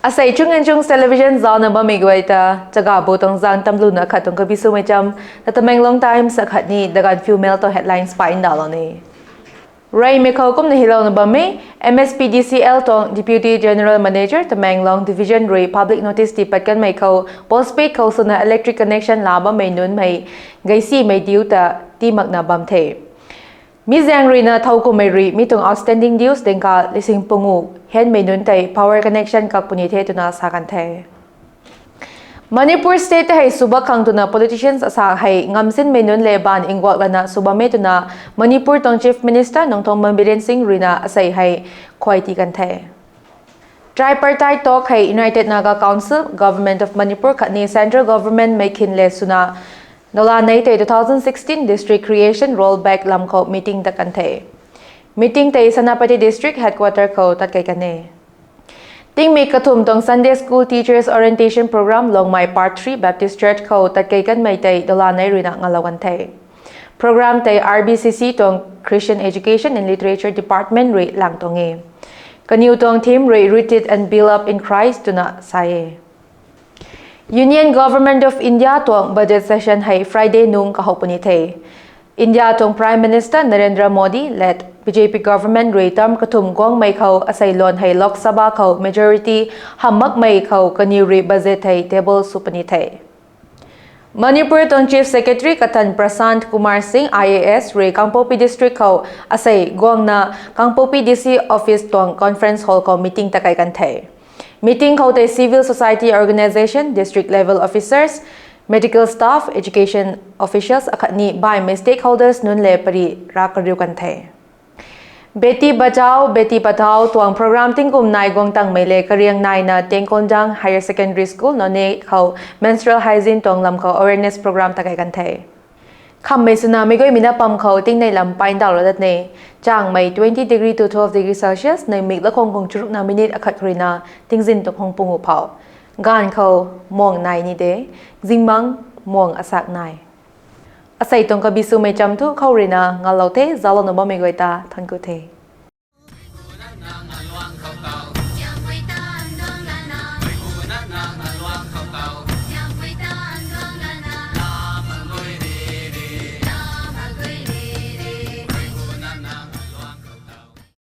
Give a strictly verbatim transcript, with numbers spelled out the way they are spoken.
Asei Chung and Chungs Television zaucna bammei guay ta, chaga bu tuang zaeng tamluna khat tuang kabi swmei cham, The Tamenglong Times akhatni The Gaanphiu Mail tuang headlines pa ndauhlou ni. Reymei khou kumna hylouna bammei, M S P D C L tuang Deputy General Manager Tamenglong Division rui public notice tii pat kanmei khou, postpaid khou swna electric connection laa bammei nunc mei, gaysimei diu ta tii makna bam the. Mi zaeng ruina thowkumhmei rui mi tuang outstanding dues dengka lising pungu hianmei nunc tei power connection kak puni the twna sa kan the. Manipur State tei hei swbak khang twna politicians asa hei ngamsinmei nunc le baanv nguak lana sw bam e twna Manipur tuang Chief Minister Nongthombam Biren Singh ruina asei hei khuay tii kan the. Tripartite talk hei United Naga Council, Government of Manipur khatni Central Government mei khin le swna, dola nei tei two thousand sixteen District Creation Rollback lam khou meeting tat kan the. Meeting tei Senapati District Headquarter khou tat kei kan e. Tingmik kathumh tuang Sunday School Teachers Orientation Program Longmai Part three Baptist Church khou tat kei kanmei tei dola nei ruina ngalou kan the. Program tei R B C C tuang Christian Education and Literature Department rui lang tuang e. Kaniw tuang theme rui Rooted and Built Up in Christ twna sa e. Union Government of India tuang budget session hei Friday nung kahou puni the. India tuang Prime Minister Narendra Modi led B J P government rui term kathumh guangmei khou asei luan hei Lok Sabha khou majority hamh makmei khou kaniw rui budget hei table sw puni the. Manipur tuang Chief Secretary kathan Prashant Kumar Singh I A S rui Kangpokpi District khou asei guangna Kangpokpi D C office tuang conference hall khou meeting tat kei kan the. Meeting khou tei civil society organisation, district level officers, medical staff, education officials akhatni baihmei stakeholders nunc le pary rav kariu kan the. Beti Bachao, Beti Padhao tuang program tingkum nai guang tangmei le kariang naina Tengkonjang Higher Secondary School Noney khou menstrual hygiene tuang lam khou awareness program tat kei kan the. Khammei swna meic guaymei na pam khou tingnei lam pai ndauhlou dat ne. Changmei twenty degree to twelve degree Celsius, neimik lakhang khang charukna minute akhat khou ruina tingzin tuang khang pungu phou. Gaanv khou muang nai ni de, zingbangc muang asak nai. Asei tuang kabi swmei cham thu khou ruina ngalou the, zauclouna bammei guay ta thank you the.